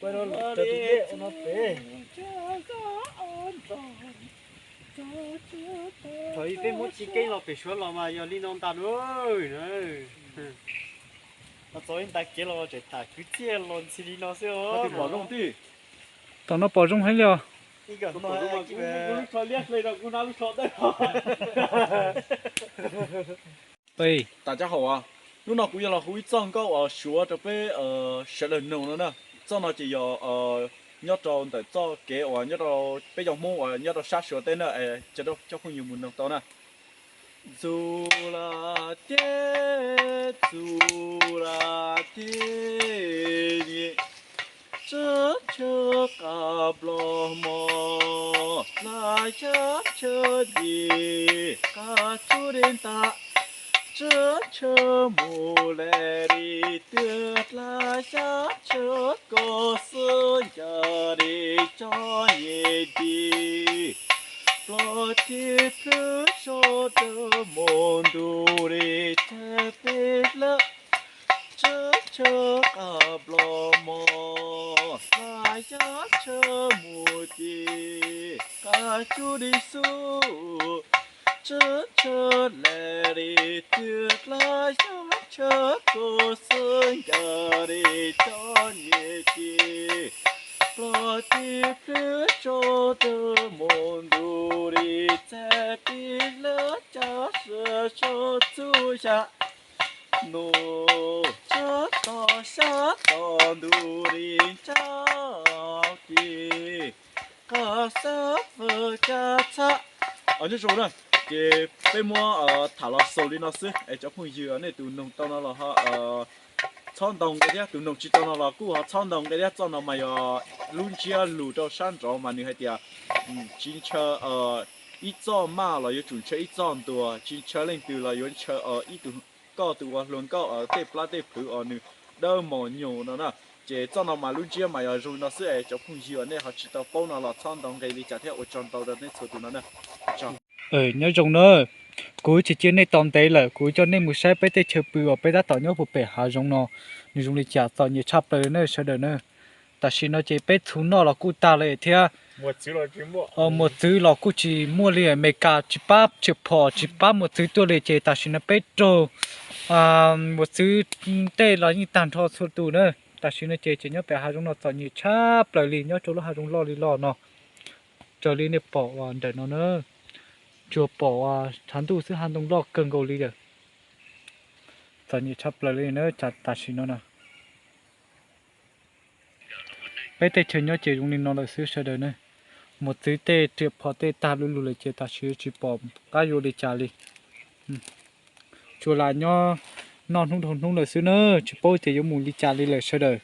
Ua no pem. Thaum ub peb Hmoob tsis keeb los pem Suav los mas yog li no ntag lauj. Txog ib nta kev los tseem tham kwv txhiaj los ntxhi li no xwb os. Tom no pom zoo heev li os. Tas cov haum as, hnub no kuv yuav los hu ib txoj nkauj uas Suav rau peb sawv daws mloog no na. Txoj no ces yog nyob rau ntawm txoj kev uas nyob rau peb cov Hmoob uas nyob rau sab Suav teb na, es cov phooj ywg mus mloog tau na. Ntxub laj teb, ntxub laj teb, tsab chaw qab nplog mog, laj xyab chaw nce, qab tsub dej nta, tsab chaw mus lawm li twg, laj xyab chaw kos xwb, ncaws li tsob nyem ti, plob tib plhwb so dawb mus ntuj li teb peb lawm. Tsab chaw qab nplog mog, laj xyab chaw mus ces, qab tsub dej xwb, tsab chaw lawm li twg, laj xyab chaw kos xwb, ncaws li tsob nyem ti, plob tib plhwb so dawb mus ntuj li teb peb lawm, tsab chaw so txub xya nus, tsab tos xyab tos ntuj li ntsauv ti, qab xab fwj caj txhab. Nyob zoo na, ces peb muab tham los xaus li no xwb es cov phooj ywg nej tus noog tau no los ho txhob ntau nqi thiab, tus noog tsis tau no los kuj ho txhob ntau nqi thiab. Txoj no mas yog lub ntsiab lus rau sab nraud mas nws hais tias tsis ntshaw ib txoj maj los yuav tsum ntshaw ib txoj ntuas, tsis ntshaw leej twg los yuav ntshaw ib tug, koj tus ua hluas nkauj tej plab tej plhwv os nws dawb mos nyoos no na. Ces txoj no mas lub ntsiab mas yog zoo no xwb es cov phooj ywg nej ho tsis tau paub no los txhob ntau nqi li cas thiab ua tsaug ntau rau nej txhua tus no na. Nyob zoo na, kuv tsis cia nej tos ntev lawm, kuv coj nej mus saib peb tej chaw pw uas peb tab tom nyob puag pem hav zoov no, nws zoo li cas txom nyem tshaj plaws li na sawv daws na. Tam sim no ces peb txhuv noj los kuj tag li thiab, muas txwv los kuj tsis muaj li, Amelikas tsis pab riam phom tsis pab muas txwv tuaj li ces tam sim no peb raug muas txwv tej los yeej tag nrho txhua tus na. Tam sim no ces tseem nyob pem hav zoov no txom nyem tshaj plaws li nyob rau lub hav zoov loj li loj no. Raws li nej pom uas ntawm no na, tsuas pom uas tshav ntuj xwb, hav ntoo loj kawg nkaus li lawm. Txom nyem tshaj plaws li na tam sim no na. Peb tej chaw nyob ces zoo li no lawm xwb sawv daws na. Muas txwv tej riam phom tej tag lu lug lawm ces tam sim tsis pom qab yuav li cas li. Tsuas lam nyob noj hnub dhau hnub lawm xwb na, tsis paub tias yuav mus li cas li lawm sawv daws.